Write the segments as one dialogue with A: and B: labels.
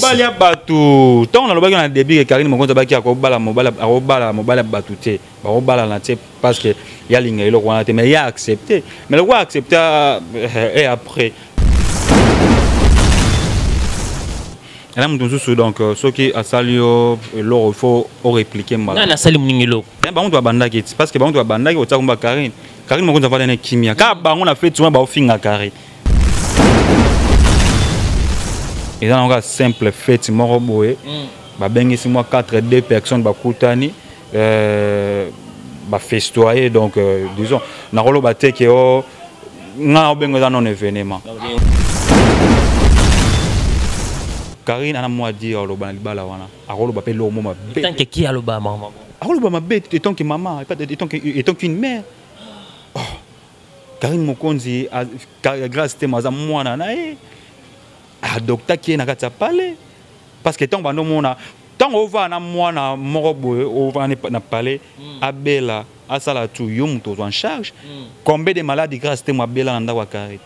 A: Mobali ya bato. Ntango nalobaki na début ke Karine Mokonzi abaki akobala mobali, akobala mobali ya bato te, bakobalana te parce que yalinga eloko wana te, mais ya accepté. Mais lokola accepté et après ena moto mosusu, donc soki asali yo eloko, il faut orépliquer mbala.
B: Nani asali moninga eloko?
A: Bango moto babandaki ti, parce que bango moto babandaki kotia komba Karine. Karine Mokonzi avanda na kimia kaka, bango na feti wana baofinga Karine. Eza nango kaka simple feti moko boye, babengisi mwa 4 2 personnes, bakutani, bafestoyer. Donc disons nakoloba te ke o nga obenga eza non événement. Karine ana mwa dire aloba na libala wana, akoloba mpe eloko mo mabe.
B: Tant que qui aloba mama?
A: Akoloba mabe étant que mama, étant qu'une mère. Oh. Karine Mokonzi, Grâce Temo aza mwana na ye, adoptaki ye na kati ya palais, parce que ntango bandomona, ntango ovaa na mwana moko boye, ovaa na palais, abela, asala tu, yo moto ozwa en charge. Combien de maladi Grâce Temo abela na ndako ya Karine?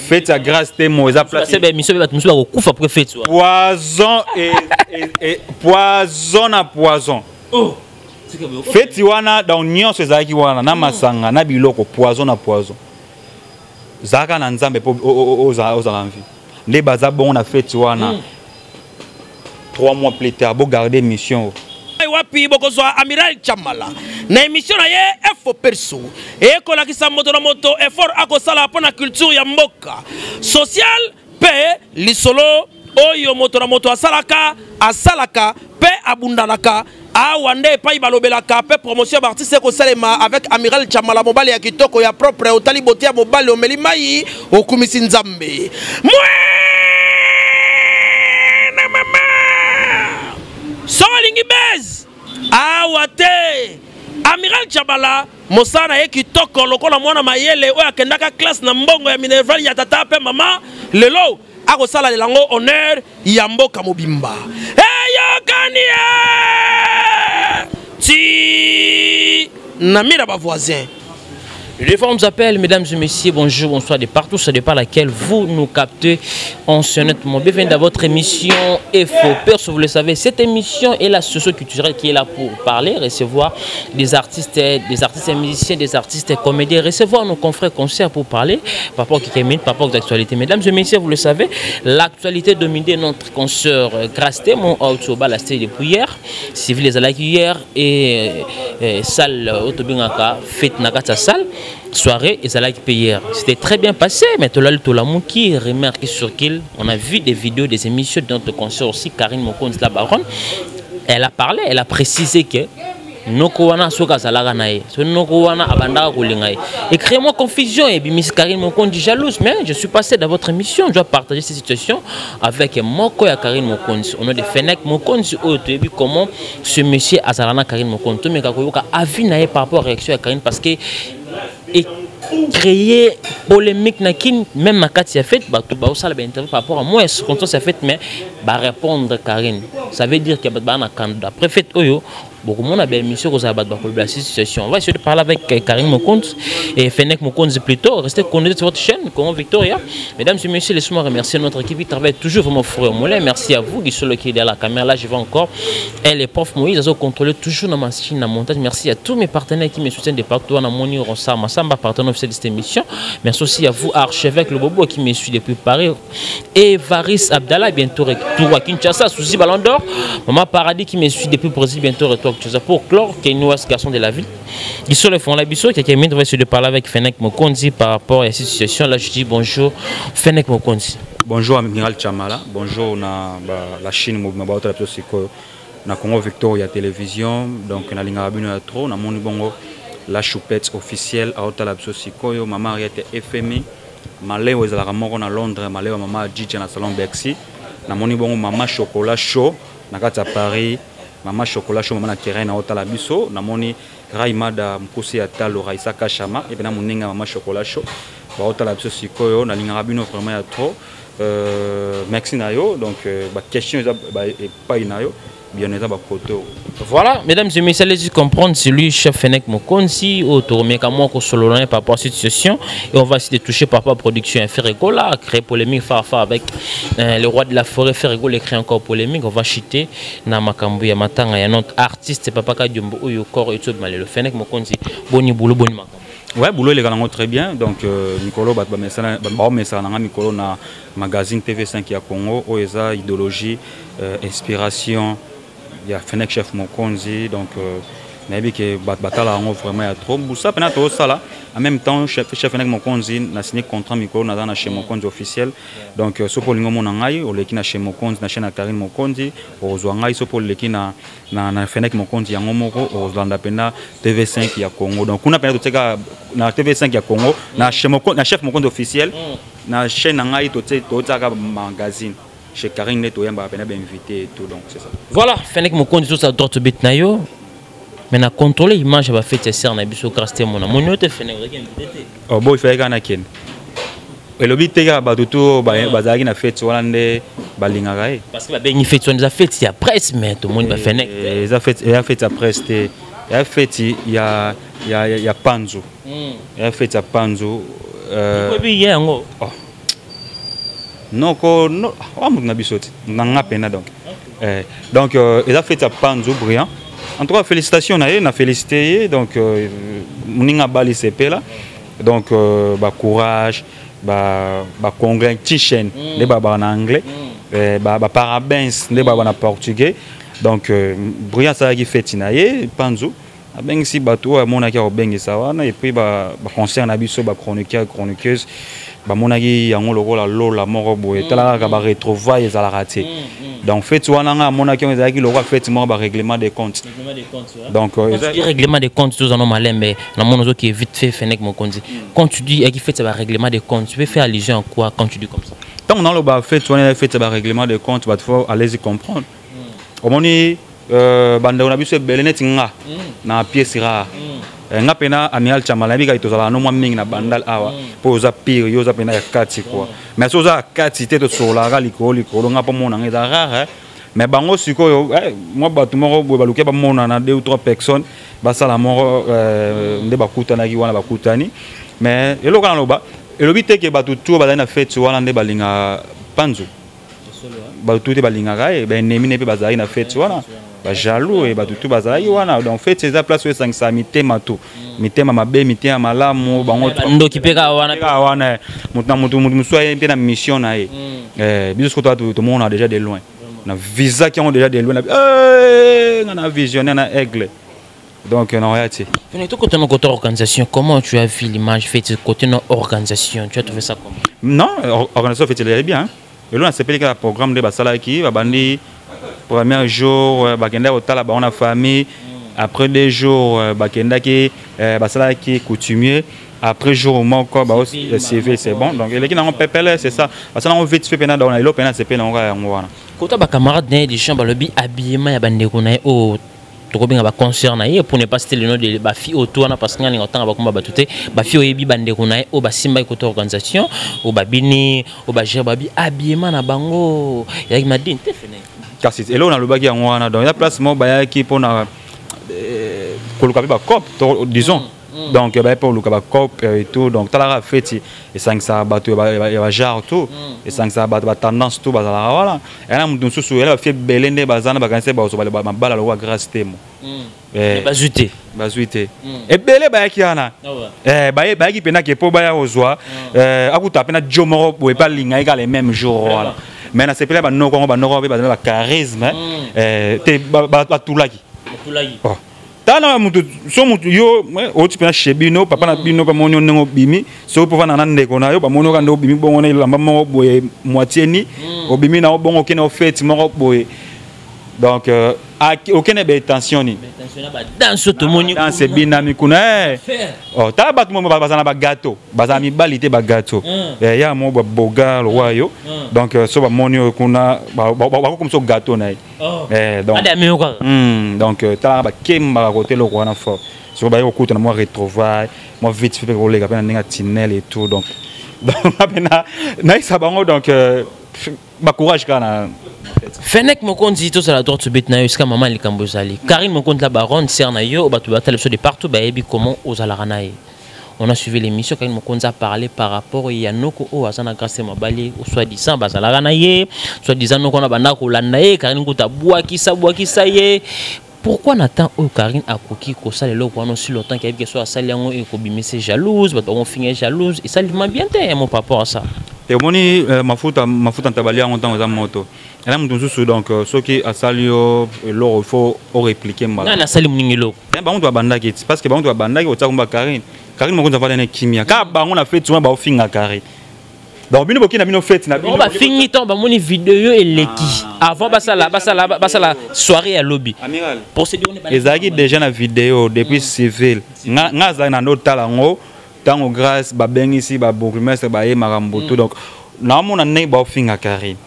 A: Fête ya Grâce Temo eza
B: place émission, bato mosusu bakokufa après fête.
A: Poison et poison na poison.
B: Oh.
A: Feti wana, donc nyonso ezalaki wana na masanga na biloko, poison na poison. Zalaka na Nzambe mpo ozala mvi nde baza bongo na feti wana. 3 mois plus tard, bogarde mission.
C: Wapi bokozwa Amiral Chamala na émission na ye Efo Perso, ekolakisa moto na moto effort akosala mpo na culture ya mboka, social mpe lisolo oyo moto na moto asalaka, asalaka mpe abundanaka. Awa nde epai balobelaka mpe promotion ya baartiste ekosalema avec Amiral Chamala, mobali ya kitoko, ya propre. Otali bote ya mobali, omeli mai, okumisi Nzambe. Mwana mama, soki olingi base awa te, Amiral Chamala, mosala na ye kitoko lokola mwana mayele oyo akendaka classe na mbongo ya minerval ya tata mpe mama. Lelo akosala yango honneur ya mboka mobimba. Eyokani ye ti na mira bavoisin.
B: Les formes appellent, mesdames et messieurs, bonjour, bonsoir de partout, ça dépend laquelle vous nous captez en ce nettement. Bienvenue dans votre émission Info Perso, vous le savez, cette émission est la socio-culturelle qui est là pour parler, recevoir des artistes et musiciens, des artistes et comédiens, recevoir nos confrères concerts pour parler par rapport au par rapport aux actualités. Mesdames et messieurs, vous le savez, l'actualité dominait notre consoeur Grâce Temo la depuis hier, civil les hier et salle otobengaka fête na kati ya salle, soirée ezalaki mpe hier, c'était très bien passé. Mais tolali, tolamuki, remarque sur qu'il on a vu des vidéos, des émissions de notre consoeur aussi, Karine Mokonzi la baronne. Elle a parlé, elle a précisé que noko wana, soki azalaka na ye, so noko wana abandaka kolinga ye, et créez-moi confusion ebimisi Karine Mokonzi jalouse. Mais je suis passé dans votre émission, je dois partager cette situation avec moko ya Karine Mokonzi au nom de Fenek Mokonzi, oyo toyebi comment ce monsieur azalaka na Karine Mokonzi. Tomeka koyoka avis na ye par rapport à réaction ya Karine, parce que et créer polémique na kin, même na kati ya fête, bato baosala bainterview par rapport à moi, circonstance ya fête, mais barépondre Karine, ça veut dire que bato baa na candidat préfète oyo bokomona baémission kozala bato bakolobela situation. On va essayer de parler avec Karine Mokonzi et Fenek Mokonzi plutôt. Restez connectés sur votre chaîne Congo Victoria. Mesdames et messieurs, laissez-moi remercier notre équipe qui travaille toujours vraiment fort et mollet. Merci à vous, Guy Solo qui est derrière la caméra. Là, je vois encore elle et prof Moïse, ils ont contrôlé toujours dans ma machine à montage. Merci à tous mes partenaires qui me soutiennent de partout. Moni Rossa Massamba, partenaire officiel de cette émission. Merci aussi à vous, Archevêque Le Bobo, qui me suit depuis Paris. Et Varis Abdallah, bientôt retour à Kinshasa. Souci Ballon d'Or. Maman Paradis qui me suit depuis Brésil, bientôt retour à Kinshasa. Pour clore, Kenouas, garçon de la ville. Ils sont le fond la biso, qui a mis de parler avec Fenek Mokonzi par rapport à cette situation. Là, je dis bonjour, Fenek Mokonzi.
A: Bonjour, Amiral Chamala. Bonjour, na, ba, la Chine, na Congo Victoria Télévision. Donc, na bino ya trop, na moni bongo la Choupette officielle aotala biso sikoyo, mama Ariete FMI maleo ezalaka moko na Londres, maleo mama Djidja na salon Bercy. Namoni bongo mama Chocolat Chaud na kati ya Paris, mama Chocolat Chaud, mama na terrain na otala biso. Namoni Raimada Mkusi ya talo, Raisa Kashama epe na moninga mama Chocolat Chaud baotala biso sikoyo. Nalingaka bino vraiment ya trop. Merci na yo. Donc baquestion eza epai na yo. Bien, eza bakoto.
B: Voilà, mesdames et messieurs, allez-y comprendre, c'est lui, chef Fennec Mokonzi, autour moi par rapport à cette situation. Et on va essayer de toucher par rapport à la production. Ferre Gola a créé polémique phare avec le roi de la forêt. Ferre Gola crée encore polémique. On va chuter na makambu ya matanga ya notre artiste Papa Kadiombo oyo corps et tout malelo. Fennec Mokonzi, boni boulot, boni makambo.
A: Ouais, boulot il est très bien. Donc mikolo bat ba mesana ba mesana nga mikolo na magazine TV5 ya Congo oyo eza idéologie, inspiration ya Fennec chef Mokonzi. Donc nayebi ke batala yango vraiment ya trop busa mpena tozosala. En même temps, chef Fennec Mokonzi na signé contrat mikolo, naza na chez Mokonzi officiel. Donc soki olingi omona ngai, oleki na chez Mokonzi, na chaîne ya Karine Mokonzi, okozwa ngai. Soki oleki na Fennec Mokonzi yango moko, okozolanda mpena TV5 ya Congo. Donc kuna mpena totiaka na TV5 ya Congo, na chez Mokonzi, na chef Mokonzi officiel, na chaîne na ngai totiaka magazine chez Karine nde toyambaka mpena bainvité et tout. Donc c'est ça.
B: Voilà, Fennec Mokonzi, tout ça droite bit na yo. Mais na contrôler image ya bafête ya sœur na biso Grâce te mona. Moni ote Fennec ozalaki invité te.
A: Oh, bon, il fallait kaka nakende. Elobi te kaka bato to bazalaki na fête wana nde balingaka ye.
B: Parce que babengi fête wana eza fête ya presse, mais tomoni ba Fennec.
A: Eza fête, eza fête ya presse te, eza fête ya panzu. Eza fête ya panzu.
B: Oyebi ye yango.
A: Oh. Noko no wa moto na biso te, na nga pena. Donc donc eza fête ya panzu brillant. En tout cas, félicitations na ye, na félicité ye. Donc moninga abali, sepela. Donc bacourage, bacongratulation nde babaka na anglais, baparabéns nde babaka na portugais. Donc brillant asalaki fête na ye panzu, abengisi bato oyo amonaki akobengisa wana. Et puis baconcert na biso, bachroniqueur, chroniqueuse bamonaki yango lokola lola moko boye. Tala kaka, baretrouvaille ezalaka te. Donc fête wana nga amonaki yango ezalaki lokola fête moko barèglement des comptes. Donc
B: règlement des comptes, tozana malembe na mona ozoki vite fait. Fennec Mokonzi, quand tu dis ayaki fête ya barèglement des comptes, tu peux faire allusion à quoi quand tu dis comme ça?
A: Ntango naloba fête wana eza fête ya barèglement des comptes, bato faut allez-y comprendre. Omoni, bandeko na biso ebele neti nga na pièce rare. Nga mpena amiral Chamala, nayebi kaka tozalaka no mwa mingi na Bandal awa, mpo oza pire, yo oza mpena ya kati quoi. Mais so oza ya kati te, tosololaka likolo likolo. Nga mpo mona nga eza rare, mais bango sikoyo mwa bato moko boye baluki bamonana, deux ou trois personnes basala moko nde bakutanaki wana, bakutani. Mais eloko naloba, elobi te ke bato tu bazali na fête wana nde balingaka panzu. Bato tu te balingaka ye, baennemi ne mpe bazalaki na fête wana, bajaloux e bato tu bazalaki wana. Donc fête eza place oyo esangisaka mitema tu, mitema mabe, mitema malamu, bango
B: ndoki mpe kaka wana.
A: Kaka wana. Moto na moto, moto mosusu aye mpe na mission na ye. Biso sikoyo tomona déjà de loin, na visaki yango déjà de loin, nga na visionnaire na aigle. Donc na oya te.
B: Côté côté organisation, comment tu as vu l'image faite côté non organisation? Tu as trouvé ça comment?
A: Non, organisation faite ezali bien. Elo nasepeli kaka programme nde basalaki. Babandi premier jour, bakendaki kotala bango na famille. Après 2 jours, bakendaki, basalaki coutumier. Après jour moko bao civil. C'est bon, donc eleki nango pepele, c'est ça, basala yango vite fait mpena. Donc na elo mpena nasepeli nango kaka yango wana.
B: Kota bacamarade na ye, des gens balobi habillement ya bandeko na ye oyo tokobenga baconcert na ye, pour ne pas citer le nom de bafille oyo to wana, parce que nga alinga kotanga bakomba bato te. Bafille oyebi bandeko na ye oyo basimbaki kota organisation, oyo babini, oyo bagere, babi habillement na bango ezalaki madini te fene.
A: Kasi eloko nalobaki yango wana. Donc eza place moko bayaki mpona koluka mpe bacope, disons. Donc baye mpe koluka bacope et tout. Donc talaka, feti esangisaka bato ya bagenre tout, esangisaka bato batendance tout bazalaka wana. Eya na moto mosusu, ela bafie ebele nde baza na bakanisi bazwa mabala lokola Grâce Temo.
B: Bazwi te.
A: Bazwi te. Ebele bayaki wana, bayaki mpena ke mpo baya kozwa akuta mpe na jo moko boye mpe alinga ye kaka le même jour wana. Mais nasepeli banoko yango, banoko mpe bazali bacharisme te, batulaki. Tala mutu so mutu yo oti mpena chez bino, papa na bino bamoni yo ndenge obimi. Soki mpo vanda na ndeko na yo, bamoni oka nde obimi bongo na elamba moko boye moitié ni obimi na yo bongo, okende ofete moko boye. Donc okende baintention nini?
B: Danse tomoni.
A: Danse ebinami kuna. Tala bato mo baza na bagato, baza na mibali te, bagato ya mo baboga lokwa yo. Donc so bamoni oyo kuna, bakokomisa gato na ye. Donc talaka, bakembaka kote eloko wana fort. Soko baye kokuta na mwa retrouvaille mwa vite fait mpe koleka mpe na ndenge ya tunnel et tout. Donc mpena nayisa bango, donc bacourage kaka na
B: Fenek Mokonzi, tozala droite bete na yo esika mama likambo ezali. Karine Mokonzi la baronne, sœur na yo, bato batala biso de partout, bayebi comment ozalaka na ye. On a suivi l'émission, Karine Mokonzi a parlé par rapport ya noko oyo aza na Grâce mobali, soi-disant bazalaka na ye, soi-disant noko na banda kolanda ye, Karine kuta bwakisa bwakisa ye. Pourquoi Nathan oyo Karine akoki kosala eloko wana aussi longtemps qu'il y a so asali yango ekobimisa jalouse, bato bakofinga jalouse, esalima bien te mon par rapport à ça?
A: Te, omoni, mafuta mafuta ntabali yango ntango eza moto, eza moto mosusu. Donc soki asali yo eloko, il faut orépliquer mbala.
B: Nani asali moninga eloko?
A: Bango to babandaki ti, parce que bango to babandaki otia komba Karine. Karine Mokonzi avanda na kimia kaka, bango na feti wana baofinga Karine. Donc bino boki na bino feti na bino.
B: Bango bafingi ntango bamoni video eleki, avant basala soirée ya lobi.
A: Amiral.
B: Procédure.
A: Ezalaki déjà na video depuis civil. Nga azalaki na ndo otala yango ntango Grâce babengisi babourgmestre, baye makambo to. Donc naomona ndenge baofinga Karine.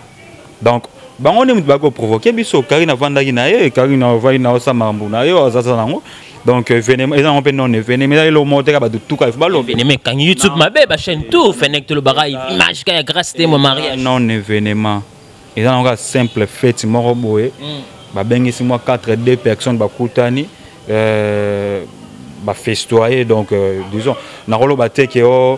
A: Donc bango nde moto baki koprovoquer biso. Karine avandaki na ye, Karine avandi na osala makambo na ye, azaza nango. Donc événement eza nango mpe non événement, eza eloko moko te, kaka bato tuka ifo baloba.
B: Événement ekangi YouTube mabe, bachaîne tout. Fenek, tolobaka image ka ya Grâce te mo mariage.
A: Non événement, eza nango kaka simple fête moko boye. Babengisi mwa 4 2 personnes, bakutani, bafestoyer. Donc disons nakoloba te ke o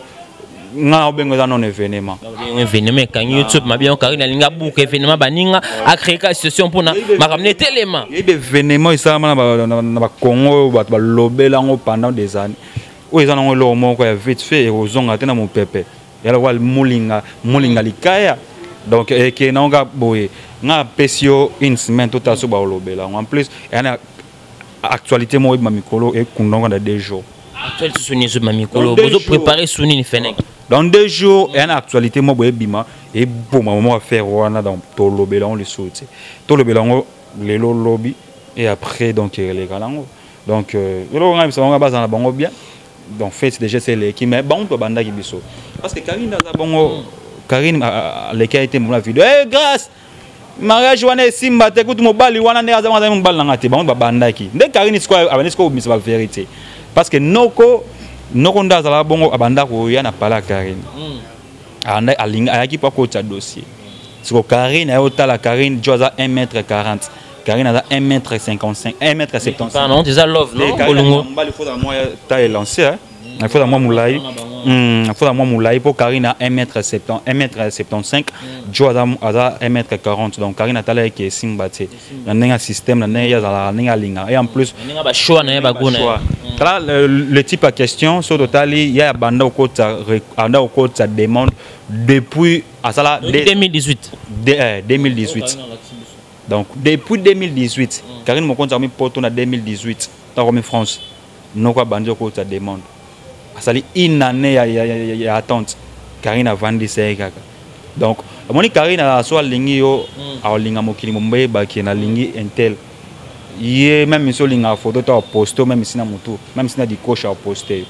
A: nga na obenga eza non événement.
B: Événement ekangi YouTube mabe yango. Karine alingi abuka événement, baninga acréer ka situation mpona makambo na etelema.
A: Yebi événement esalama na bakongo oyo bato balobela yango pendant des années. Oyo eza nango eloko moko ya vite fait, ekozonga te na mopepe, ya lokola molinga molinga likaya. Donc ekende nango kaka boye. Nga apesi yo une semaine, totala so balobela yango. En plus eya na actualité moko ebima mikolo, ekunda yango na 2 jours.
B: Actualité soni ezobima mikolo, bozopréparer su nini, Fenek?
A: Dans 2 jours eya na actualité moko boye ebima, eboma moko affaire wana. Donc tolobela yango lisusu te, tolobela yango lelo, lobi et après. Donc eleka nango. Donc eloko ngai bisa bango, bazala na bango bien. Donc fête déjà c'est eleki, mais bango mpe babandaki biso, parce que Karine aza bongo. Karine aleki aye te mona video hey, Grâce mariage wana esimba te, kutu mobali wana nde aza aza mobali nanga te. Bango babandaki nde. Karine sikoyo abandi sikoyo kobimisa bavérité, parce que noko noko nde azalaka bongo, abanda koya na pala. Karine alingi ayaki mpo akotisa dossier. Siko Karine aye otala Karine jo aza 1 mètre 40, Karine aza 1 mètre 55, 1 mètre 75.
B: Pardon, eza love non bolongo.
A: Mobali faut mwa taille élancée, il faut mwa molai, il faut mwa molai mpo Karine a 1 mètre 70, 1 mètre 75, jo aza 1 mètre 40. Donc Karine atala eke esimba te na ndenge ya système, na ndenge ye azalaka, ndenge alingaka, et en plus
B: ndenge bachoix na ye, bago na ye.
A: Tala le type ya question. So totali ya banda okotisa, anda okotisa demande depuis asala
B: 2018.
A: 2018. Donc depuis 2018, Karine Mokonzi akomi poto na 2018. Ntango akomi France, noko abandi okotisa demande, asali une année ya attente. Karine avandisa ye kaka. Donc omoni, Karine so alingi yo, aolinga mokili momba eyebaki nalingi intel ye. Même si olingaka photo to aposte, même si na motu, même si na dikosha aposte yo.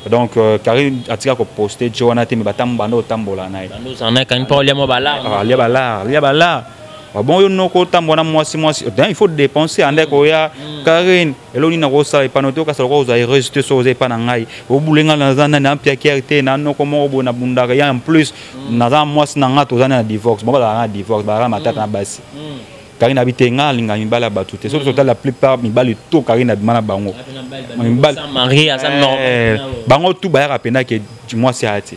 A: Donc Karine atika koposte jo wana te, me batambanda otambola na ye. Alia balar, alia balar bon. Yo noko otambola na mwasi mwasi, il faut dépenser. Ande koya Karine, eloko nini nakosala epano te, okasala kozwa heureuse te. Soki oza epa na ngai, obulenga naza nani ampiakiere te na noko moko boye nabundaka ya. En plus naza mwasi na nga, toza na divorce. Bon, bazalaka na divorce, bazalaka matata na basi. Karine abi te, nga alingaka mibali ya bato te. Soki totala la plupart mibali to Karine abima na bango, bango tu bayaka mpena ke mwasi aya te,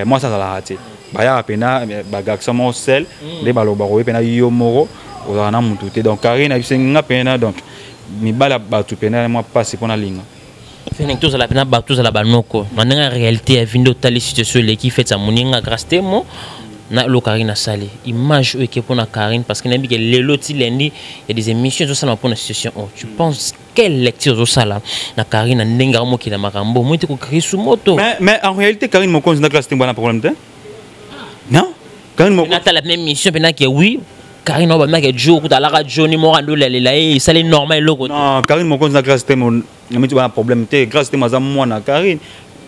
A: mwasi azalaka te. Bayaka mpena bagarçon moko sel nde balobaka oye mpena yo moko ozalaka na mutu te. Donc Karine abise nga mpena, donc mibali ya bato mpena mwa mpasi mpo nalinga.
B: Feneng, tozala mpena bato, tozala banoko na ndenge ya réalité ya vie. Nde otali situation eleki, fête ya moninga Grâce Temo na eloko Karine asali, image oyo eke mpona Karine, parce que nayebi ke lelo ti lundi ya des émissions ezosalama mpona situation oyo. Tu penses quelle lecture ozosala na Karine na ndenge akomokila makambo moi te kocréer su moto?
A: Mais en réalité, Karine Mokonzi na Grâce Temo bana problème te, non. Karine Mokonzi
B: natala même émission mpena ke oui, Karine oyo bamaki jo kuta alaka joni moko andolelela ye, esali normal eloko.
A: Non, Karine Mokonzi na Grâce Temo namiti bana problème te. Grâce Temo aza mwana Karine.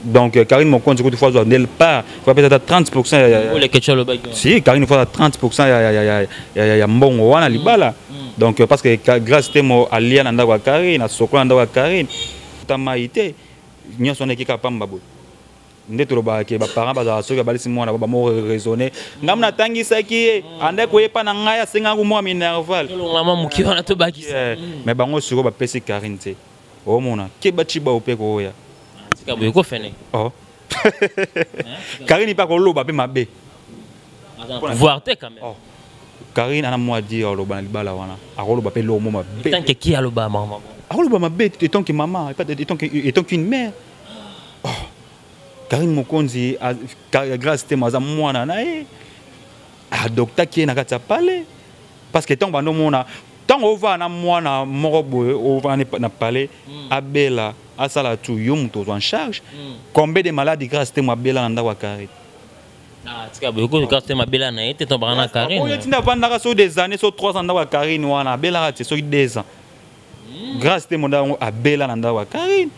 A: Donc Karine Mokonzi kutu faut azwa nde part, faut apesa ata 30. Si Karine faut ata 30 ya mbongo wana libala. Donc parce que Grâce Temo alia na ndako ya Karine, asokola na ndako ya Karine, ta mai te, nyonso wana ekeka pamba boye. Nde tolobaka ke baparent bazalaka, soki babalisi mwana, bamo raisonner. Ngai natangisaki ye, ande koyepa na ngai, asengaki mwa minerval.
B: Tolongama moke wana, tobakisa.
A: Mais bango sikoyo bapesi Karine te. Omona ke baciba mpe koya.
B: Tika boye kofene.
A: Oh. Karine mpe akoloba mpe mabe.
B: Pouvoir te quand même.
A: Oh. Karine ana mwa dire, aloba na libala wana, akoloba mpe eloko mo mabe.
B: Tant que ki aloba mama?
A: Akoloba mabe étant que mama, étant qu'une mère. Oh. Karine Mokonzi, Grâce Temo aza mwana na ye, adoptaki ye na kati ya palais, parce que ntango bandomona, ntango ovaa na mwana moko boye, ovaa na palais, abela, asala tu, yo moto ozwa en charge. Combien de maladi Grâce Temo abela na ndako ya Karine?
B: Tika boye ko, Grâce Temo abela na ye te, to baka na Karine.
A: Oyo tinda avandaka so des années, so 3 ans ndako ya Karine wana, abelaka te. Soki 2 ans, Grâce Temo nda yango abela na ndako ya Karine.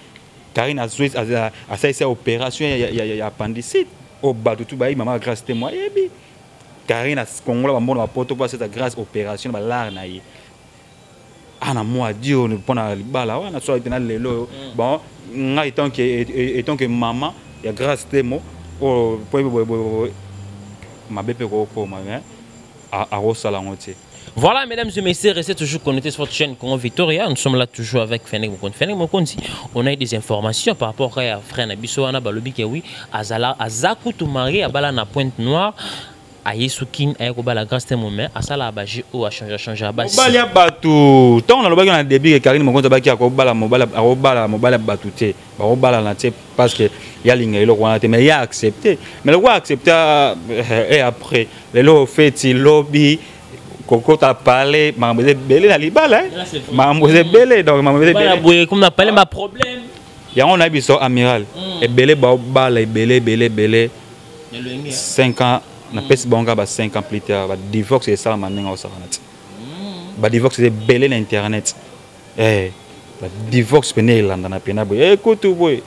A: Karine asalisi opération ya appendicite oyo bato tu bayebi. Mama Grâce Temo ayebi Karine, akongola bambona bapoto mpo asalisa Grâce opération na balare na ye. Ana mwa dio mpona libala wana. So mpena lelo oyo, bon, ngai étant que mama ya Grâce Temo oyo, po boye mabe mpe kokoma, mais akosala yango te.
B: Voilà, mesdames et messieurs, restez toujours connectés sur votre chaîne Congo Victoria. Nous sommes là toujours avec Fenek Mokonzi. Fenek Mokonzi, on a eu des informations par rapport à frère na biso wana balobi que oui, azala azaku tout marié abala na Pointe Noire. Aye sukin aye kobala Grâce Temo, mais asala abaje o a changer changer abasi.
A: Mobali ya bato, ntango nalobaki na début ke Karine Mokonzi abaki akobala mobali, akobala mobali ya bato te, bakobalana te, parce que yalinga eloko wana te. Mais ya accepté, mais lokola accepté et après lelo feti lobi kokota pale, makambo eza ebele na libala, makambo eza ebele, donc makambo eza
B: ebele boye comme na pale ma problème.
A: Yango nayebi so amiral, ebele baobala ebele ebele ebele, 5 ans napesi bango kaka ba 5 ans plus tard, badivorce esalama ndenge osakana te. Badivorce eza ebele na internet, badivorce pene elandana pena boye, ekutu boye.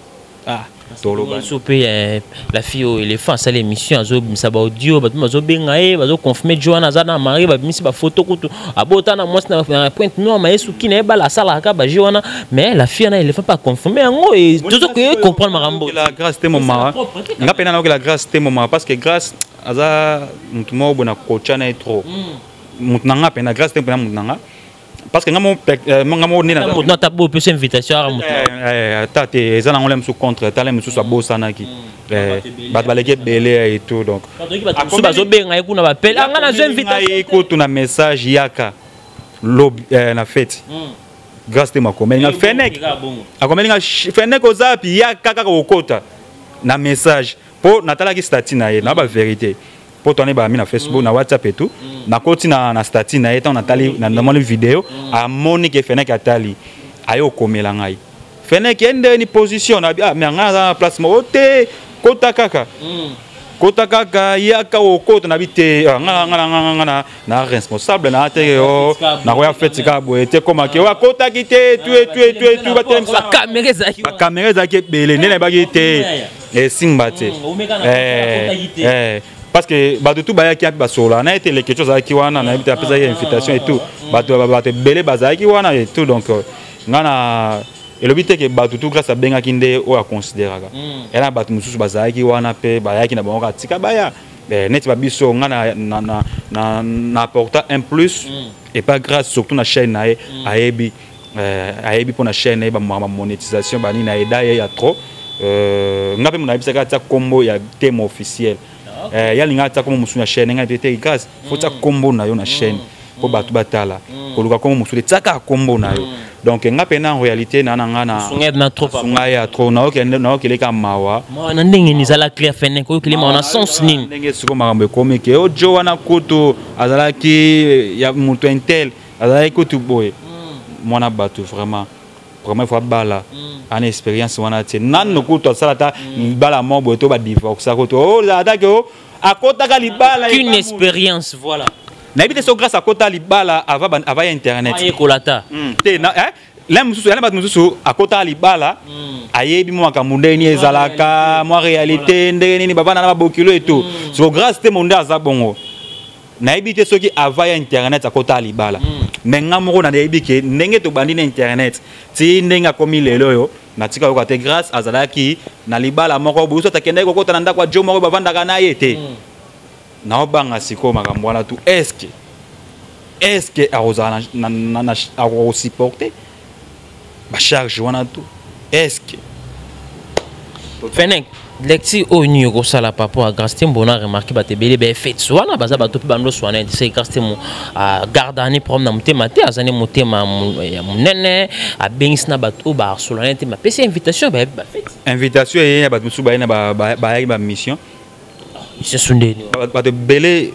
A: Ah, toloba.
B: So mpe la fille oyo éléphant asala émission, azobimisa baaudio, bato bazobenga ye, bazoconfirme jo wana aza na mari, babimisi bafoto kutu abota na mwasi na Pointe Noire, ma ye suki na ye bala asalaka kaka baje wana. Mais la fille wana éléphant mpe aconfirme yango, tozokoye comprendre makambo.
A: La Grâce Temo mawa nga mpe nanaokela Grâce Temo mawa, parce que Grâce aza motu moko boye na kotya na ye trop, motu na nga mpe na Grâce Temo mpena motu na nga, parce que nga mo nde
B: Motu ata bo opesa invitation aka motu.
A: Ata te, eza nango le mosusu contre, tala mosusu abosanaki, bato baleki ebele et tout, donc
B: bato mosusu bazobenga ye kuna, bapele anga nazwa invitation.
A: Kutu na message yaka lobi na fête, Grâce Temo akomeli nga: "Fenek." Akomeli nga: "Fenek, oza api? Yaka kaka kokota na message." Mpo natalaki statut na ye na bavérité, mpo twana bami na Facebook, na WhatsApp et tout. Nakoti na statut na ye, ntango natali, namoni video, amoni ke Fenek atali, aye okomela ngai: "Fenek, ye ndeni position na?" Ah, mais ngai aza na place moko te. "Kota kaka, kota kaka, yaka okota." Na bi te, nga nga nga nga na responsable na te, o nakoya feti kaka boye te. Komake oyo akotaki te, tu etu etu etu, batelemisa bakamera ezalaki ebele, nde nayebaki te esimba te, parce que bato tu bayaki api basolola na ye te. Leketio azalaki wana, nayebi te apesaki invitation et tout, bato ebele bazalaki wana et tout. Donc nga na elobi te ke bato tu Grâce abengaki nde oyo aconsidéraka ya na bato mosusu bazalaki wana mpe bayaki na bango kaka tika baya neti babiso. Nga na apporta un plus et pas Grâce, surtout na chaîne na ye. Ayebi mpo na chaîne na ye, bamonétisation banini, aida ye ya trop. Nga mpe mo nayebisaki atia kombo ya Temo officiel. Yalinga atia kombo mosusu na chaîne, ngai te: "Grâce, faut tia kombo na yo na chaîne mpo bato batala. Koluka kombo mosusu te, tiaka kombo na yo." Donc nga mpe na en réalité na nga na sunga ye ya trop, naokeleka mawa.
B: Na ndenge nini? Ezala clair, Fenek, oyokeli mawa na sens nini?
A: Ndenge sikoyo makambo ekomi ke ojo wana kutu azalaki ya moto intel, azalaki kutu boye, mwana bato vraiment première fois bala ana expérience wana te. Nano kutu asala ata libala moko boye to badivorce kutu atake o akotaka libala.
B: Qu'une expérience, voilà.
A: Nayebi te so Grâce akota libala avant ya internet.
B: Ayekola ta.
A: Te, la mosusu yana bato mosusu akotaka libala, ayebi mwa makambo ndenge nini ezalaka, mwa réalité ndenge nini bavanda na babokilo eto. Siko Grâce Temo nde aza bongo. Nayebi te soki avant ya internet akota libala. Mais nga moko nayebi ke ndenge tobandi na internet ti ndenge akomi lelo oyo, natika yoka te Grâce azalaki na libala moko boye, soki akendaki kokota na ndako ya jo moko bavandaka na ye te. Naobanga sikoyo makambo wana tu, est-ce que akozala akosupporter bacharge wana tu? Est-ce
B: Fenek, lecture oyo nini okosala par rapport à Grâce Tembo? Na remarqué bato ebele baefete wana baza bato mpe bando wana se Grâce Tembo agardani problème na motema te, aza ne motema ya monene, abengisi na bato oyo basolana te, bapesi invitation, bayebi bafete.
A: Invitation eye ya bato mosusu baye na bayaki bamission.
B: Mission sundeni?
A: Bato ebele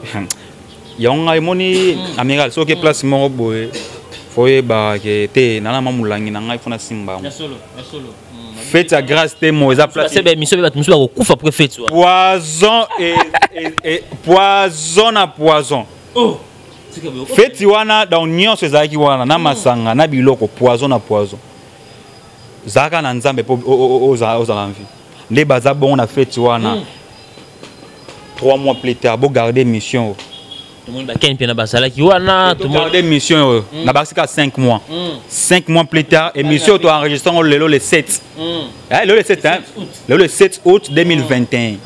A: yango ngai emoni, amiral, soki place moko boye, fo oyebaka ke te nana ma molangi na ngai, fo nasimba yango. Fête ya Grâce Temo eza place
B: Mission mpe bato mosusu bakokufa pour fête wana.
A: Poison et poison na poison. Fête wana, donc nyonso ezalaki wana na masanga na biloko, poison na poison. Zalaka na Nzambe mpo ozala mvi nde baza bongo na fête wana. 3 mois plus tard, bogarde mission.
B: Tomoni bakeni mpe na bazalaki wana.
A: Togarde mission oyo na basika 5 mois. 5 mois plus tard, émission oyo toenregistre yango lelo le 7, lelo le 7, hein? Lelo le 7 août 2021.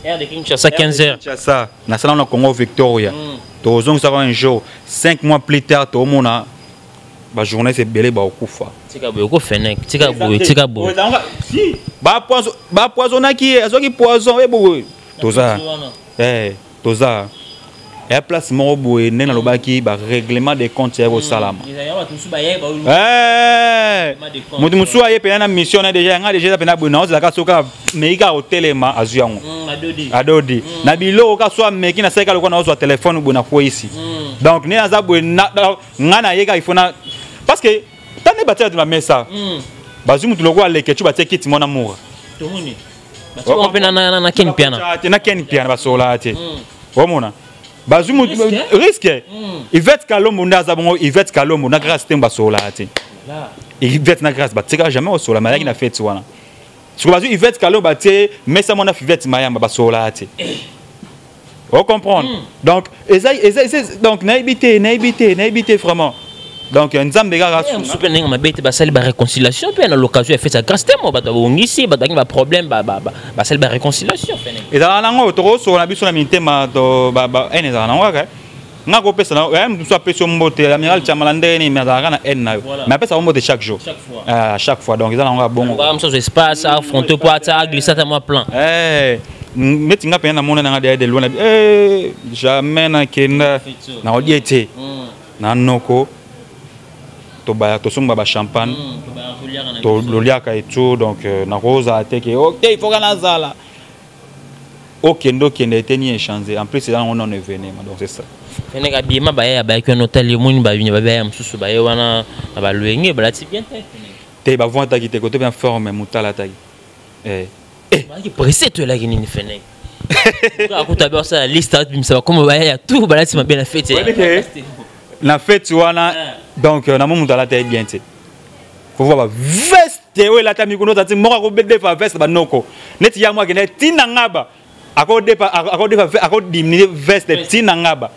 B: Heure de Kinshasa, 15 heures.
A: Kinshasa, nasala na Congo Victoria. Tozongisaka un jour, 5 mois plus tard, tomona bajournaliste ebele bakokufa.
B: Tika boye okofenek, tika boye, tika boye.
A: Si bapoisonnaki ye, azwaki poison e boye. Toza toza eya place moko boye ndenge nalobaki, barèglement de compte ya kosalama. Moto mosusu aye mpena na mission na déjà yanga, déjà eza mpena boye, naozelaka soki ameki kaka kotelema, azwi yango, adodi na biloko kaka. So ameki, nasali kaka lokola naozwa telefone boye, nakweyisi. Donc nde naza boye, nga naye kaka, il faut na, parce que tande batia bato na mesa, bazwi motu lokola Lekecu, batie kiti mwana mura.
B: Mpe na Ken Piana.
A: Te, na Ken Piana basololaka te. Omona bazwi motu risque. Ivete Kalombo nde aza bongo. Ivete Kalombo na Grâce te, basololaka te. Ivete na Grâce batikaka jamais kosola, mais ayaki na fête wana. Siko bazwi Ivete Kalombo, batie mesa mwana Fivete Mayamba, basololaka te. Ocomprendre? Donc eza donc nayebi te, nayebi te, nayebi te vraiment. Donc Nzambe kaka.
B: Mosusu mpe ndenge mabe te, basali baréconciliation mpe na l'occasion ya fête ya Grâce Temo. Bato babongisi, bato bangi baproblème, basali baréconciliation.
A: Ezalaka nango, tokosokola na biso na mitema haine ezalaka nango kaka. Nga kopesa na mosusu, apesi yo mbote, amiral Chamala, ndenge nini, mais azalaka na haine na yo, mais apesaka mbote chaque jour, chaque fois. Donc eza nango ya bongo.
B: Mosusu espace affronte po ata aglisse ata mwa plan.
A: Neti nga mpenza namona nanga deya de loin, jamais nakenda nakodie te na noko, tobaya tosomba bachampagne, toliaka et tout. Donc nakozala te ke ok, il faut ka nazala okende, okende ete ni échanger. En plus eza nango non événement, donc c'est ça.
B: Feneka bima baya bayaki wana, otali, omoni babaya mosusu baye wana na balwenge, balati bien te.
A: Te, bavon ataki te, kote bien forme motala ataki.
B: Bazalaki pressé to elaki nini? Feneka akuta be osala liste, abimisa bakoma baya ya tout, balati mabe na fete.
A: Na fete wana, donc namo moto alata ye bien te. Faut voir baveste oyo elatami kuna, ozati moko akodefa veste, banoko neti ya mo akende ntina ngaba, akodefa, akodiminuer veste ntina ngaba.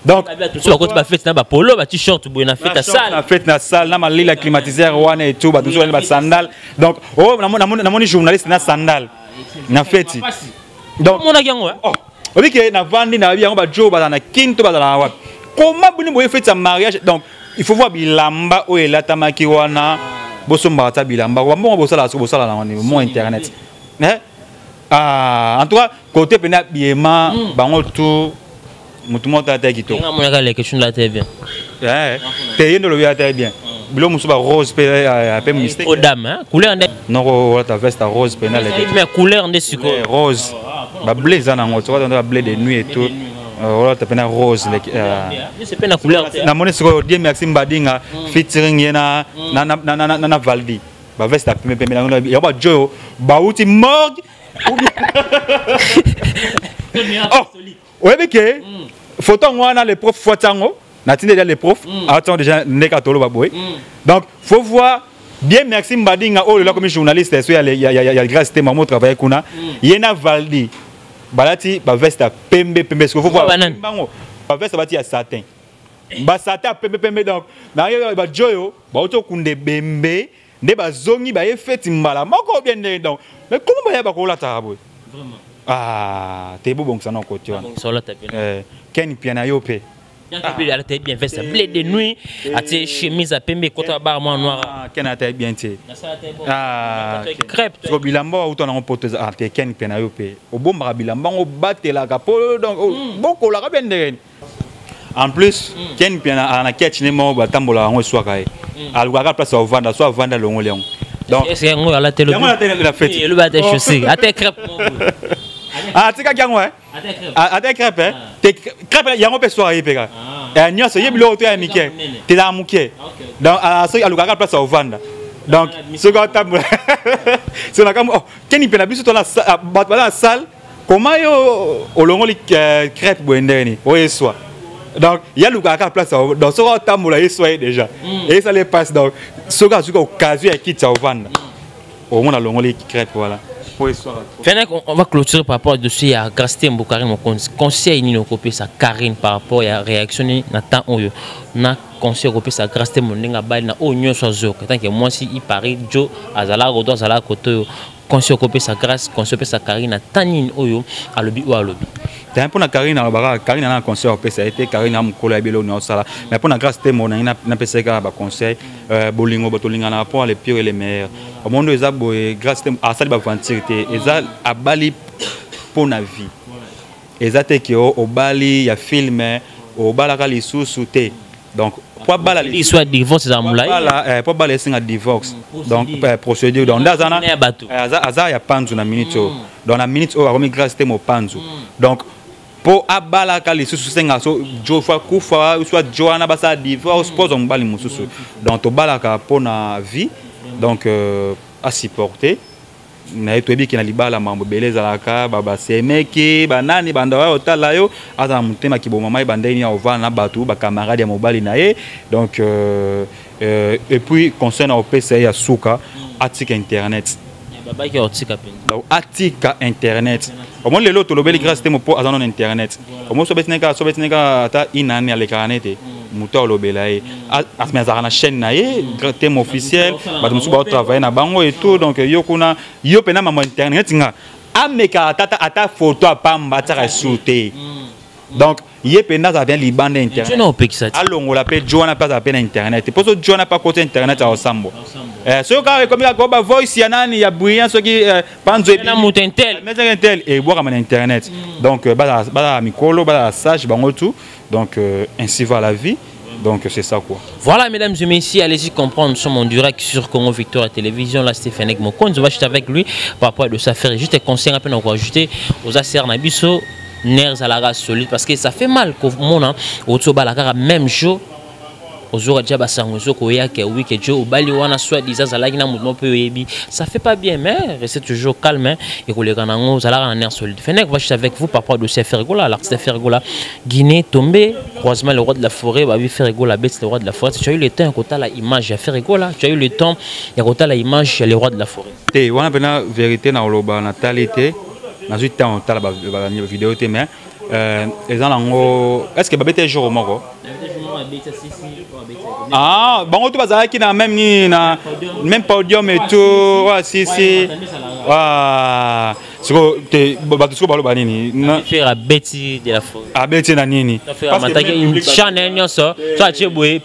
B: Donc bakoti bafete na bapolo, bat-shirt boye na fete ya salle.
A: Na fete na salle na malili ya climatiseur wana et tout, bato mosusu bani basandale. Donc oyo namoni journaliste na sandale na feti.
B: Donc omonaki yango?
A: Oh, obi ke navandi na yango, bajo bazala na Kini to bazala na wapi, comment boni boye feti ya mariage? Donc il faut voir bilamba oyo elatamaki wana. Bosombaka ta bilamba, bambongo bosala, soki bosala nango mo internet. Ah, en tout cas côté pena biema bango tout, motu moko tata kitoko.
B: Nga monaka leke chunda te bien.
A: Te, ye nde olobi ata bien, biloko mosusu barose mpe mpe mystique.
B: Trop dame couleur nde.
A: Noko olata veste ya rose mpe na leke.
B: Mais couleur nde sikoyo.
A: Rose, bableu eza nango, soki bableu de nuit et tout, olata mpe na rose.
B: Mpe na couleur.
A: Namoni sikoyo Die Merci Mbadinga featuring ye na Valdi, baveste ya pembe pembe yango, bajo oyo bauti morgue. Oh, oyebi ke photo yango wana, le prof fo atia yango, natindi déjà le prof atia yango déjà ndeka toloba boye. Donc faut voir bien Merci Mbadinga oyo lelo akomi journaliste so ya Grâce te, mamo travaille kuna, ye na Valdi balati baveste ya pembe pembe. Siko faut voir bango. Baveste bati ya satin, basatin ya pembe pembe. Donc na bajo oyo bauti okunda ebembe nde bazongi, baye feti mbala moko bien ndenge. Donc, mais comment baya bakolataka boye? Ah te, bobongisa na kote wana. Ken pia na yo mpe.
B: Alata bien, veste bleu de nuit, atie chemise ya pembe, ekota barre mwa noir.
A: Ken ata bien te.
B: Crêpe.
A: Siko bilamba auta nango poto te. Ken mpe na yo mpe, obombaka bilamba ngo, obatelaka po donc bokolaka bien ndenge. En plus, Ken mpe na ketch ne moko batambolaka yango, eswaka ye, alukaka place ya ovanda, so avanda, alongoli yango.
B: Donc yango alateli
A: yango alateli la fête.
B: Elobi ate chaussure, ate crêpe.
A: Atikaki yango, ate crêpe te, crêpe yango mpe swaka ye mpe kaka nyonso ye. Biloko to ya mike tezaka moke. Donc soki alukaka place ya ovanda, donc soki atambola, so nakambo, oh, Keni mpe na biso to bato baza na salle, comment yo olongoli crêpe boye ndenge nini oyo eswa? Donc ye alukaka kaka place. Donc soki atambola, eswa ye déjà, esala epasi. Donc soki azuki occasion ya kiti ya ovanda, omona alongoli crêpe, voilà.
B: Fenek, on va clôturer par rapport au dossier à Grâce Tembo, Karine Mokonzi. Conseil nini okopesa Karine par rapport à réaction na temps oyo, na conseil okopesa Grâce Tembo ndenge abali na oyo nyonso azoyoka, tant que mwasi i Paris jo azala koto, azala koto oyo, conseil okopesa Grâce, conseil opesa Karine na temps nini oyo alobi oyo alobi?
A: Te, mpo na Karine alobaka, Karine ana conseil opesa ye te. Karine a mokolo ya biloko nyonso osala. Mais mpo na Grâce Tembo, nangi napesa ye kaka baconseil. Bolingo, bato olingana mpo le pire et le meilleur. Omondo eza boye, Grâce Tembo asali baventure te, eza abali mpo na vie. Eza te ke obali ya film, obalaka lisusu te. Donc po abala,
B: soit divorce eza molai.
A: Po abala esenga divorce, donc procédure. Donc nde aza na aza ya panzu na minute oyo. Donc na minute oyo akomi Grâce Tembo panzu. Donc mpo abalaka lisusu, senga so jo fa kufa, soit jo wana basala divorce mpo azwa mobali mosusu. Donc tobalaka mpo na vie. Donc asupporter na ye. Toyebi ke na libala mambo ebele ezalaka, basemeki, banani, banda oyo otala yo, azala motema kibomama ye, bandeni ya ovanda na bato, bacamarade ya mobali na ye. Donc et puis conseil na opesa ye ya suka, atika internet.
B: Babaki otika mpenza.
A: Donc atika internet. Omoni lelo tolobeli Grâce Tembo mpo aza nano internet. Omoni so betini kaka, so betini kaka, ata inani alekaka nete moto alobela ye, mais azalaka na chaîne na ye, Tembo officiel, bato mosusu baotravaille na bango et tout. Donc yo kuna, yo mpena mambo internet neti nga, amekaka tata ata photo apamba, atiaka su te. Donc ye mpenza azala bien libanda internet, alongola mpe jo wana mpe azala mpe na internet, mpo so jo wana mpe akoti internet, akosambwa. Soki kaka ekomi kaka ba voice ya nani ya brillant, soki panzo
B: moto intel
A: intel ebwakama na internet. Donc bazala mikolo, bazala sage bango tout. Donc ainsi va la vie. Donc c'est ça quoi.
B: Voilà, mesdames et messieurs, allez-y comprendre. Nous sommes en direct sur Congo Victoria Télévision. Là, Stéphane Mokonzi, on va chuter avec lui par rapport à de s'affaire. Juste un conseil un peu ajouter aux affaires na biso, nerfs à la race solide, parce que ça fait mal qu'au monde au balakara même jour ozoka dia basango ezokoya ke oui, ke jo obali wana, soit disant azalaki na moto moko mpe oyebi, ça fait pas bien. Mais restez toujours calme ekoleka nango, ozalaka na nerf solide. Fenek va avec vous par rapport au dossier Ferre Gola, l'artiste Ferre Gola. Guinée tombé, croisement le roi de la forêt, babi Ferre Gola bête, le roi de la forêt. Tu as eu le temps ya kotala image ya Ferre Gola? Tu as eu le temps ya kotala image ya le roi de la forêt?
A: Te, wana mpena vérité na koloba, natali te, nazwi temps otala bavideo te. Mais eza nango, est ce que babete jour moko? Ah, bango to bazalaki na même nini, na même podium et tout. Ouais, si si. Ah, siko te, bato siko baloba nini?
B: Ferre abeti de la forêt.
A: Abeti na nini?
B: Amataki chaîne nyonso so atie boye,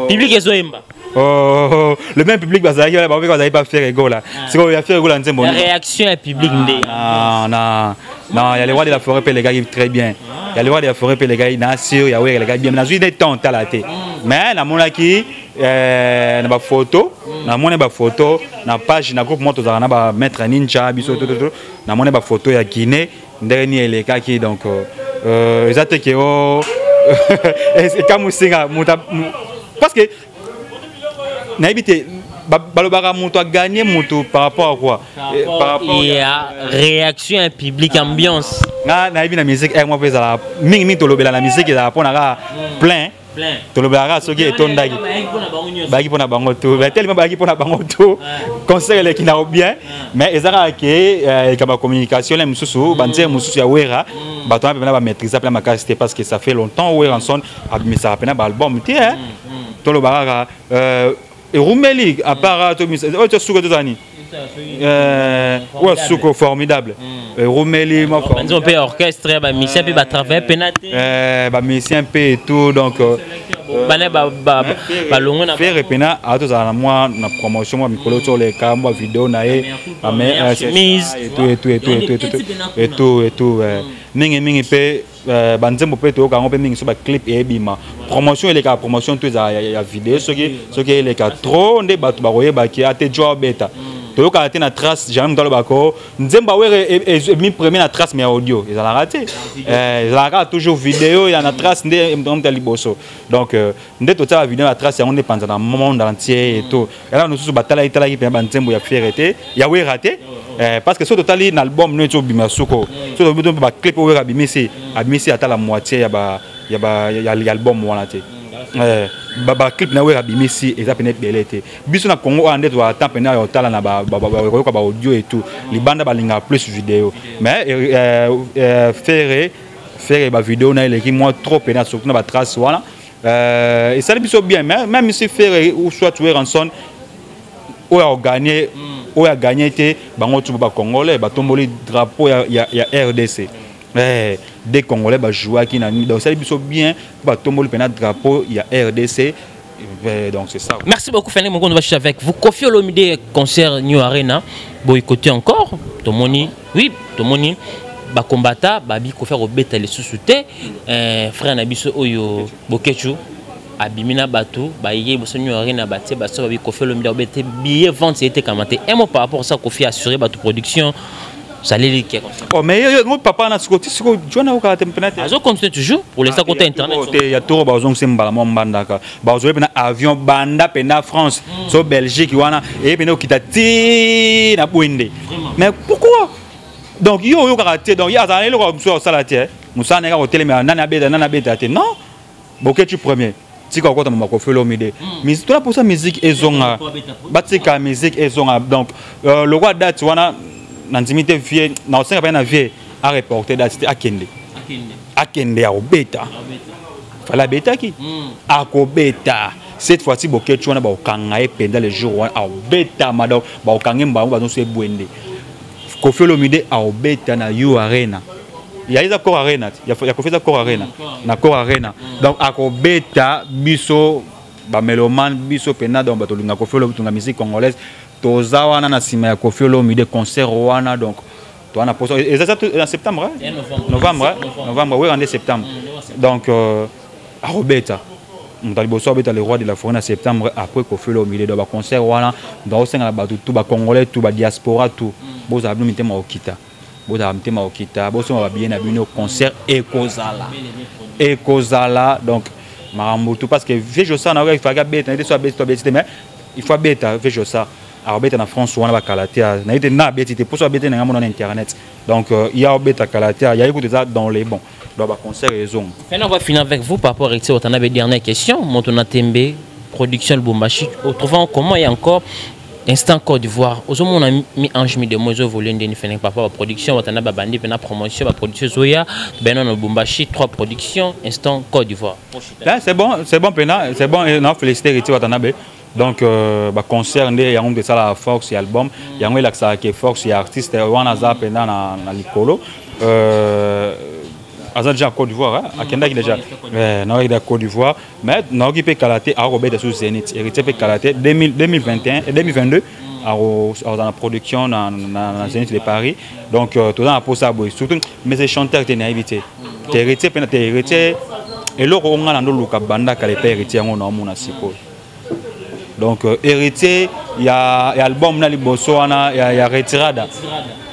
B: public ezoyemba.
A: Oh, le même public bazalaki wana, bango mpe bazalaki pa Ferre Gola. Sikoyo ya Ferre Gola nzembo?
B: Réaction ya public nde.
A: Non, non, ya le roi de la forêt mpe elekaki très bien. Ya le roi de la forêt mpe elekaki na sur ya were, elekaki bien. Nazwi nde temps tala te, mais namonaki na bafoto, namoni bafoto na page na groupe moko tozalaka na bamaître ninja biso toto. Namoni bafoto ya Guinée ndenge nini elekaki. Donc eza te ke o ekamusinga moto, parce que nayebi te, balobaka moto aganye moto par rapport à quoi?
B: Par rapport ya réaction ya public, ambiance.
A: Nga nayebi na musique moko mpe ezalaka mingimingi, tolobela na musique ezalaka mpona kaka plein. Tolobelaka soki etondaki, bayaki mpona bango to telema, bayaki mpona bango to concert eleki na bien, mais eza kaka ke likambo ya communication na mosusu, banzembo mosusu ya Wera, bato wana mpena bamaîtrise mpena makasi te, parce que ça fait longtemps Werrason abimisaka mpena baalbum te. Toloba kaka erumeli, à part oyo tosuka, tozala nini, oyo suko Formidable erumeli.
B: Banzembo mpe orchestre, bamusicien mpe batravaille mpena
A: te. Bamusicien mpe et tout, donc
B: bana balongwe na
A: Ferre mpena atozala na mwa na promotion, mwa mikolo toleka mwa video na ye.
B: Chemise.
A: Et tout et tout et tout et tout et tout et tout, mingi mingi mpe banzembo mpe toyoka yango mpe mingi so baclip eyebima. Promotion elekaka, promotion to ezala ya video. Soki eleka trop nde bato bakoyebaki ate jo abeta. Toyokaka te na trace, jamais moto alobaka o nzembo awere emi premier na trace, mais audio ezalaka te, ezalaka kaka toujours video ya na trace nde moto ya liboso. Donc nde totiaka video na trace, yango nde epanza na monde entier et tout. Yana mosusu batalaki talaki mpena banzembo ya Ferre te, ya Wera te, parce que soki totali na album neti obima suko, soki tobi baclip oyo Wera abimisi ata la moitié ya album wana te. Baclip na Wera abimisi eza pene ebele te. Biso na Congo wana nde toata mpena ya kotala na koyoka baaudio et tout. Libanda balingaka plus video, mais Ferre bavideo na eleki mwa trop pena, surtout na batrace wana. Esali biso bien, mais même si Ferre ou soit Werrason oyo aganye, oyo aganye te, bango tu bacongolais batomboli drapeau ya RDC. Des Congolais bajouaki na, donc esali biso bien mpo batomboli mpena drapeau ya RDC. Donc c'est ça.
B: Merci beaucoup, Fanny Mokondo, va avec vous. Koffi Olomide, concert New Arena, boycotté encore. Tomoni, oui, Tomoni, bakombata, babi Koffi akobeta lisusu te. Frère na biso oyo Bokechu abimi na bato baye boso New Arena, batie baso, babi Koffi Olomide akobeta, billet vente etekama te. Un mot par rapport à ça, Koffi assuré bato production saleli qui comme ça.
A: Oh, mais yo ngo papa na siko ti siko jona okala te mpena te.
B: Azo continuer toujours pour l'instant côté internet.
A: Te ya toro bazongisa mbala mwa mbandaka, bazoli mpena avion banda mpena France so Belgique wana, eye mpena okita ti na Bwende. Mais pourquoi donc yo oyokaka te? Donc ye azala na eloko mosusu akosala te, mosala na ye kaka kotelemela nani abeta, nani abeta te. Non, Boketu premier, tika okota mama Koffi Olomide. Tona mposa musique ezonga, batika musique ezonga. Donc lokwa date wana nandimi te vie na osenga mpe na vie areporte date te, akende, akende ya kobeta. Fally abetaki, akobeta cette fois-ci. Boketu wana bakokanga ye mpenza le jour wana akobetama. Donc bakokanga ye mbango, bazonso ebwende. Koffi Olomide akobeta na U Arena ya eza Accor Arena, ya Koffi eza Accor Arena, na Accor Arena. Donc akobeta. Biso bamélomane, biso mpena, donc bato olinga Koffi Olomide, tonga musique congolaise, toza wana na nsima ya Koffi Olomide. Concert wana, donc toza na poso eza na septembre, novembre, novembre, wera nde septembre. Donc akobeta, moto ya liboso abeta, le roi de la forêt, na septembre, après Koffi Olomide. Donc baconcert wana, donc osengana bato tout, bacongolais tout, badiaspora tout, bozala bino mitema kokita, bozala mitema kokita, bosomba babillet na bino. Concert ekozala, ekozala. Donc makambo tout, parce que vieux Josa na oyo ifaki abeta na ye te, so abeti to abeti te, mais il faut abeta. Vieux Josa akobeta na France wana, bakala te na ye te na abeti te, mposo abeti na ngai mona na internet. Donc ya obeta kala te, yaye kutu eza dans les bons. Donc baconcert ezonga.
B: Maintenant, on va finir avec vous par rapport à Héritier Watanabe. Dernière question. Montona Tembe, production Lubumbashi. Autrement, comment il y a encore instant Côte d'Ivoire? Ozomona mi ange mi de moi ezoévolue ndeni fene par rapport à production Watanabe, bandi pena promotion, ba production Zoya, ben na Lubumbashi, trois productions, instant Côte d'Ivoire.
A: Là, c'est bon, c'est bon pena, c'est bon, non, félicité Héritier Watanabe. Donc baconcert nde yango moto esalaka force ya album, yango elakisaka ke force ya artiste wana aza mpenza na likolo. Aza déjà Côte d'Ivoire, akendaki déjà, naoki déjà Côte d'Ivoire, mais naoki mpe kala te akobeta sur Zénith. Héritier mpe kala te 2021 et 2022 akozala na production na Zénith de Paris. Donc toza na posa boye, surtout mais chanteur te, nayebi te te Héritier mpe na te. Héritier, eloko oyo nga na ndoluka banda kala epe Héritier, yango naomona sikoyo. Donc héritier ya album na liboso wana ya Retirada,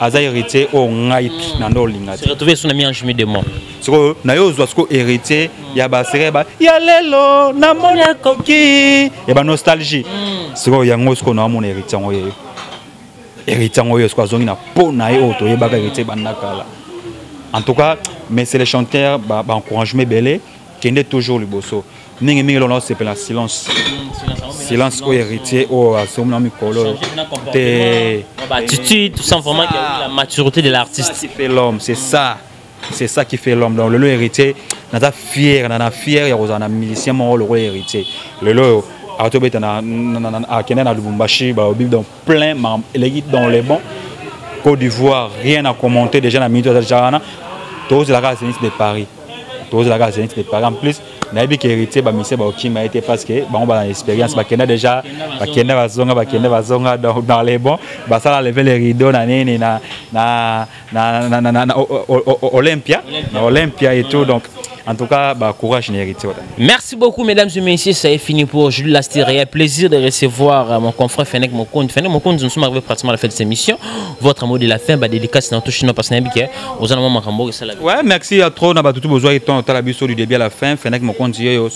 A: aza héritier oyo ngai na ndo olinga
B: te. Retrouver son ami Ange de moi.
A: Sikoyo na yo ozwa sikoyo héritier ya basere ba ya lelo, namoni akoki ya banostalgie. Sikoyo yango sikoyo naomona héritier yango yeyo, héritier yango oyo sikoyo azongi na po na ye oyo toyebaka, héritier banda kala. En tout cas, mais c'est les chanteurs, baencouragement ebele, kende toujours liboso. Mingimingi eloko naosepela, silence, silence oyo Héritier oyo asomi na mikolo te.
B: Attitude, tout ça, vraiment la maturité de l'artiste.
A: Qui fait l'homme, c'est ça, c'est ça qui fait l'homme. Donc lelo Héritier, naza fier, na fier ya kozala na musicien moko lokola Héritier. Lelo oyo atobeta, akende na Lubumbashi, balobi donc plein eleki dans les bons. Côte d'Ivoire, rien à commenter déjà. Na minute aza déjà wana, tozelaka Zénith de Paris, tozelaka Zénith de Paris. En plus, nayebi ke Héritier, bamusiciens baokima ye te parce que bango bana expérience, bakenda déjà, bakenda bazonga, bakenda bazonga. Donc dans les bons, basala lever les rideaux na nini, na Olympia, na Olympia et tout. Donc en tout cas, bah, courage na Héritier.
B: Merci beaucoup, mesdames et messieurs. Ça est fini pour aujourd'hui. Là, c'était un plaisir de recevoir mon confrère Fenek Mokonde. Fenek Mokonde, nous sommes arrivés pratiquement à la fin de cette émission. Votre mot de la fin, bah, dédicace dans tout chinois parce que aux gens.
A: Ouais, merci à trop. Na tout besoin temps la biso du début à la fin. Fenek Mokonde,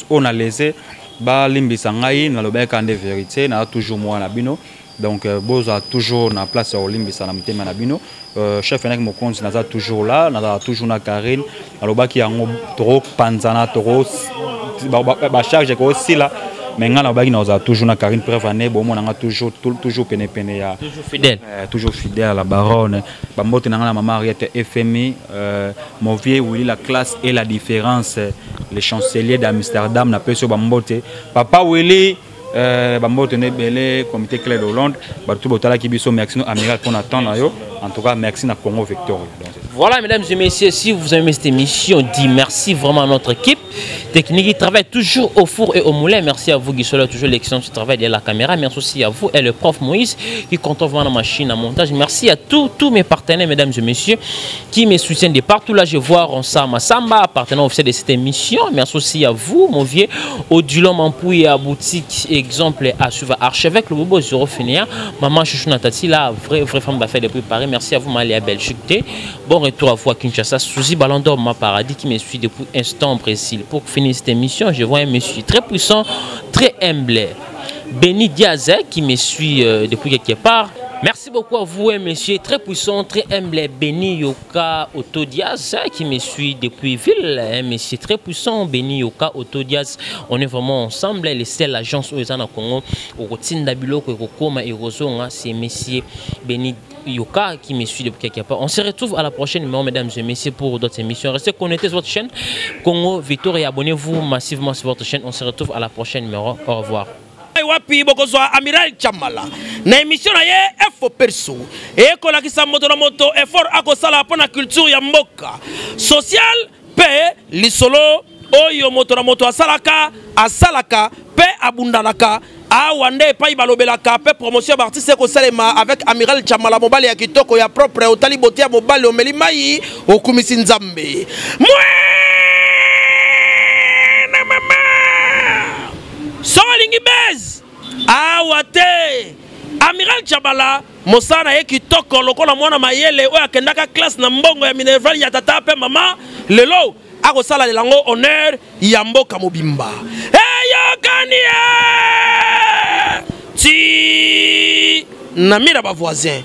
A: on a laissé balimbisa ngai, nalobaka nde vérité, na toujours moi na bino. Donc bozwa toujours na place ya kolimbisa na mitema na bino. Chef Fenek Mokonzi, naza toujours là, nazala toujours na Karine. Nalobaki yango, tokopanzana, toko bacharge ekosila, mais ngai nalobaki nazala toujours na Karine. Preuve ane, bomona nga toujours, toujours penepene ya
B: Toujours fidèle.
A: Toujours fidèle à la baronne. Bambote na nga na mama Ariette FMI, mon vieux Willy, la classe et la différence, le chancelier d'Amsterdam, napesi yo bambote, papa Willy. Bambote na ebele, comité clé de Hollande, bato botalaki biso. Merci no amiral mpona temps na yo. En tout cas, merci na Congo Victoria. Donc,
B: Voilà, mesdames et messieurs, si vous aimez cette émission, dit merci vraiment à notre équipe technique qui travaille toujours au four et au moulin. Merci à vous, Guy Sola, toujours l'excellent travail derrière la caméra. Merci aussi à vous et le prof Moïse qui contrôle vraiment la machine à montage. Merci à tous mes partenaires, mesdames et messieurs, qui me soutiennent de partout. Là, je vois Ronsa Massamba, partenaire officiel de cette émission. Merci aussi à vous, mon vieux Odulon Mampouy à boutique, exemple à suivre Archevêque, le Bobo Zéro Fénéa, Maman Chouchou Natati, la vraie, vraie femme d'affaires depuis Paris. Merci à vous, Malia Belgique. Bon retour à vous à Kinshasa. Suzy Balandor, ma paradis, qui me suit depuis instant précis. Pour finir cette émission, je vois un monsieur très puissant, très humble. Benny Diaz, qui me suit depuis quelque part. Merci beaucoup à vous, un monsieur très puissant, très humble, Benny Yoka Otto Diaz, qui me suit depuis ville. Un monsieur très puissant, Benny Yoka Otto Diaz. On est vraiment ensemble. Les seules agences aux au Congo, au Tinda Biloko, au Koma et Rozonga, c'est monsieur Benny Yoka qui me suit depuis quelque part. On se retrouve à la prochaine numéro, mesdames et messieurs, pour d'autres émissions. Restez connectés sur votre chaîne Congo Victoria et abonnez-vous massivement sur votre chaîne. On se retrouve à la prochaine numéro. Au revoir.
C: Wapi bokozwa amiral Chamala na émission na ye Efo Perso, ekolakisa moto na moto effort akosala mpo na culture ya mboka, social mpe lisolo oyo moto na moto asalaka, asalaka mpe abundanaka. Awa nde epai balobelaka mpe promotion ya baartiste ekosalema avec amiral Chamala, mobali ya kitoko, ya propre. Otali bote ya mobali, omeli mai, okumisi Nzambe. Mwana mama, soki olingi base awa te, amiral Chabala, mosala na ye kitoko lokola mwana mayele oyo akendaka classe na mbongo ya minerval ya tata mpe mama. Lelo akosala yango honneur ya mboka mobimba. Eyokani ye ti na mira bavoisin.